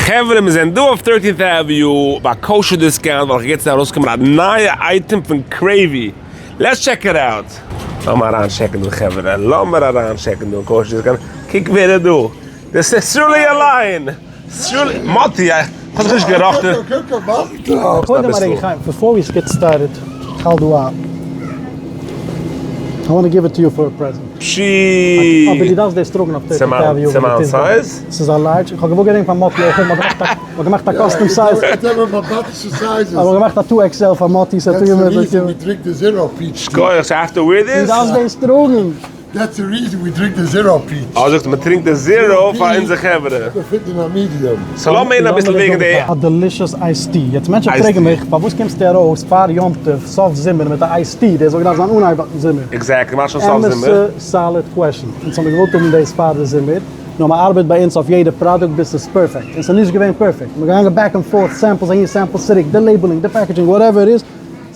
חברה מיר זענען דא אויף Thirteenth Avenue ביי Kosher Discount וועלכע גייט ארויסקומען א נייע אייטעם פון Cravey, let's check it out. לאמיר אריין טשעקן דא חברה, לאמיר אריין טשעקן דא אין Kosher Discount, קוק ווער איז דא, דאס איז סרולי אליין! סרולי, מאטי, איך האב זיך נישט געראכטן. קודם א רגע חיים, before we get started, כ'האלט דא א, I want to give it to you for a present. פשי. אבער דו דארפסט דאס טראגן אויף Thirteenth Avenue ווען דו טוסט דאס. ס'איז א large, איך האב געוואלט געדענקען פאר מאטי אויך, מ'האט געמאכט א custom size. מ'האט געמאכט א two XL פאר מאטי, ס'האט אנגעמערקט. שכוח, so I have to wear this? דו דארפסט דאס טראגן. That's the reason we drink the zero peach. אה, זאגסט מען טרינקט די zero פאר אונזער חברה. So לאמיר הערן אביסל וועגן די. א delicious iced tea. יעצט מענטשן פרעגן מיך פארוואס קומסטו ארויס פאר יום טוב סוף זומער מיט א iced tea, דאס וואלט געדארפט זיין אנהייב זומער. Exactly, מאך שוין סוף זומער. אמת'ע solid question. אונז האמיר געוואלט האבן דאס פאר די זומער, נאר מען ארבעט ביי אונז אויף יעדע פראדוקט ביז ס'איז perfect, און ס'איז נישט געווען perfect. מ'איז געגאנגען back and forth, samples אהין samples צוריק, די labeling, די packaging, whatever it is,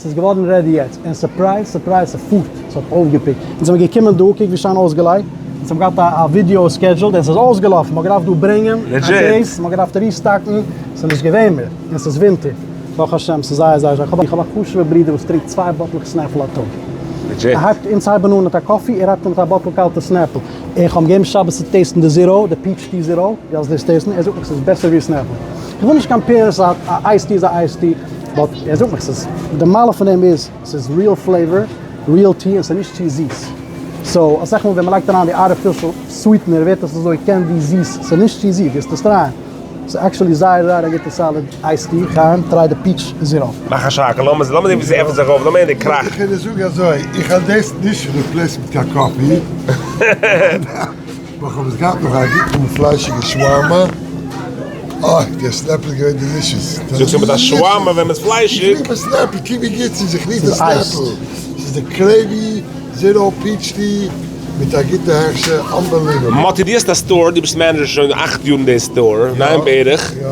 ס'איז געווארן ready יעצט, און surprise surprise ס'פארט, ס'האט אויפגעפיקט, אונז זעמיר געקומען דא, קוק ווי שיין אויסגעלייגט, אונז האבן געהאט א video scheduled און ס'איז אויסגעלאפן, מ'האט געדארפט דא ברענגען א case, מ'האט געדארפט restock ן, ס'איז נישט געווען מער, און ס'איז ווינטער, ברוך השם ס'איז זייער זייער שיין, איך האב א חשוב'ע ברודער וואס טרינקט צוויי באטלעך Snapple א טאג, ער הייבט, אונז הייבן אן מיט א coffee, ער הייבט אן מיט א באטל קאלטע Snapple, איך האב אים געגעבן שבת צו taste ן די zero, די peach tea zero, דו האסט דאס taste ן? ער זאגט מיך ס'איז בעסער ווי Snapple, איך וויל נישט compare ן, ס'איז א iced tea איז א iced tea. But ער זאגט מיך ס'איז, די מעלה פון דעם איז ס'איז real flavor, real tea און ס'איז נישט צו זיס. So אסאך מאל ווען מ'לייגט אריין די artificial sweetener ווערט עס אזוי candy זיס, ס'איז נישט צו זיס, וועסט עס try ען. ס'איז actually זייער זייער א גוטע solid iced tea, חיים try די peach zero. מאך א שאקל, לאמיר זען ווי ס'עפנט זיך אויף, לאמיר הערן די קראך. איך וועל דיר זאגן אזוי, איך האב דאס נישט replace ט מיט קיין coffee. נאר כ'האב עס געהאט נאך א גוטן פליישיגע שווארמא, אוי דער Snapple איז געווען delicious. זאגסט מיט א שווארמא ווען מ'איז פליישיג. איך ליב א Snapple, קוק ווי גוט ס'איז, איך ליב די Snapple, ס'איז די Cravey zero peach tea מיט א גוטע הכשר, unbelievable. מאטי דו האסט א store, דו ביסט manager שוין אכט יאר אין די store, ניין בערך? יא.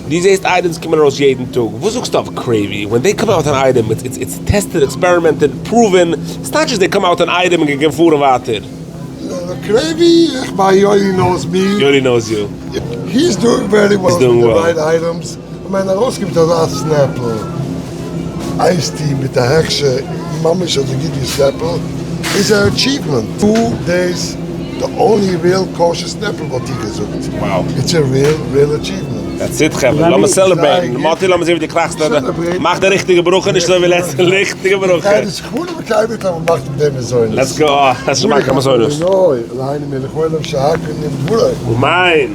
דו זעסט items קומען ארויס יעדן טאג, וואס זאגסטו אויף Cravey when they come out אן item, it's tested, experimented, proven, ס'טייטש they come out אן אייטעם און געגעבן פארן ווייטער. Cravey, איך מיין יולי knows me. יולי knows you. He is doing very well מיט די right items. איך מיין ארויסקומט אזא Snapple iced tea מיט א הכשר ממש אזוי גוט ווי Snapple איז א achievement. טו דעיס די only real kosher Snapple וואלט איך געזאגט. It's a real real achievement. That's it חברה, לאמיר celebrate ן. מאטי לאמיר זען ווי דו קראכסט דארט. מאך די ריכטיגע ברכה נישט אזוי ווי לעצטע ריכטיגע ברכה. Let's go, אה, עס איז מאכן מזונות. אמן!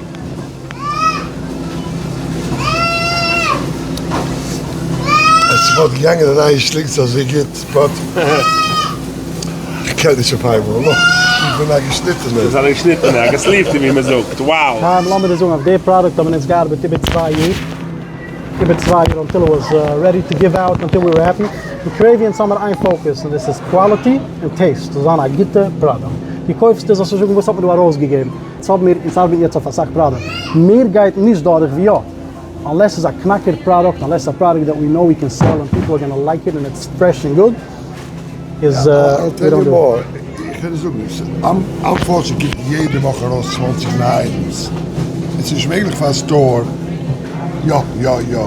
עס וואלט געגאנגען אריין שלינגס אזוי גוט, but איך קען נישט אויף איינמאל, איך בין א געשניטענער. ביסט א געשניטענער, א געסליוודטער ווי מען זאגט, wow! חיים לאמיר דיר זאגן, אויף די פראדוקט האבן אונז געארבעט איבער צוויי יאר. איבער צוויי יאר until it was ready to give out until we were happy, אין Cravey אונז האמיר איין focus און דאס איז quality און taste, ס'זאל זיין א גוטע פראדוקט, דו קויפסט עס זאלסט נישט זאגן וואס האט מען דא ארויסגעגעבן, אונז האב מיר אונז ארבעטן יעצט אויף אסאך פראדוקט, מער גייט נישט דורך ווי יא, unless ס'איז א קנאקער פראדוקט, unless ס'איז א פראדוקט that we know we can sell and people are gonna like it and it's fresh and good, איז ווי דאנט דו איט. איך וועל דיר זאגן, unfortunately קומט יעדע וואך ארויס 20 נייע items, עס איז נישט מעגליך פאר א store יא יא יא.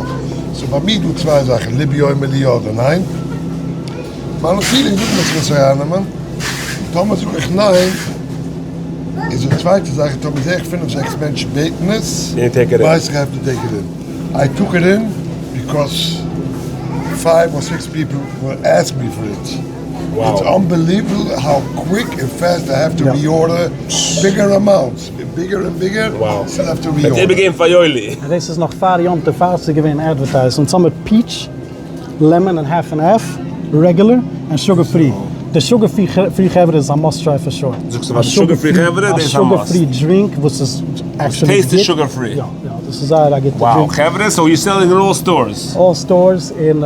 So ביי מיר דא צוויי זאכן, לבי אומר לי יא אדער ניין. מיינע feeling זאגט מיר איך זאל עס ארייננעמען. טאמער זאג איך ניין, איז די צווייטע זאך, טאמער זעה איך פינף זעקס מענטשן בעטן עס, ווייס איך I have to take it in. I took it in because five or six people were ask me for it. It's unbelievable how quick and fast I have to reorder bigger amounts, bigger and bigger, still have to reorder. וועט איבערגעבן פאר יואלי. און דאס איז נאך פאר יום טוב פאר ס'איז געווען advertised, אונז האמיר peach, lemon און half and half, regular, און sugar free. די sugar free חברה איז א must try for sure. זאגסטו פאר די sugar free חברה דאס איז א must. א sugar free drink וואס איז actually גוט. Taste איז sugar free. יא יא דאס איז זייער א גוטע drink. Wow חברה so you selling in all stores? All stores און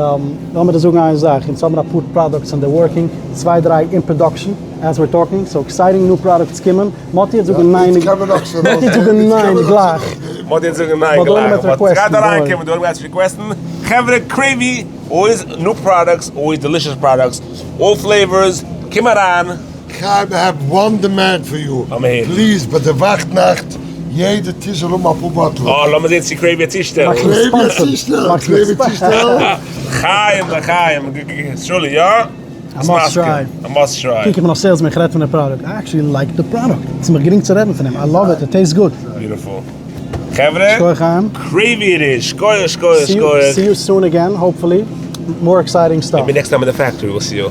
לאמיר דיר זאגן איין זאך, אונז האבן אפאר products אין די working, צוויי דריי אין production as we're talking, so exciting new products קומען, מאטי וועט זאגן ניין, מאטי וועט זאגן ניין גלייך. מאטי וועט זאגן ניין גלייך, but סגייט אריינקומען, די עולם גייט עס request ן, חברה Cravey, always new products, always delicious products, all flavors, קום אריין. חיים I have one demand for you, please ביי די וואכט נאכט. יעדע טיש זאל האבן אפאר באטלעך. אה, לאמיר זען צו Cravey וועט צושטעלן. Cravey וועט צושטעלן, Cravey וועט צושטעלן. לחיים לחיים, שרולי, יא? א must try. א must try. קוק איך בין א salesman איך רעד פון די פראדוקט, I actually like די פראדוקט, ס'איז מיך גרינג צו רעדן פון אים, I love it, it tastes good. Beautiful. חברה, שכוח חיים. Cravey it is, שכוח שכוח שכוח. See you soon again, hopefully, more exciting stuff. Maybe next time in the factory we'll see you.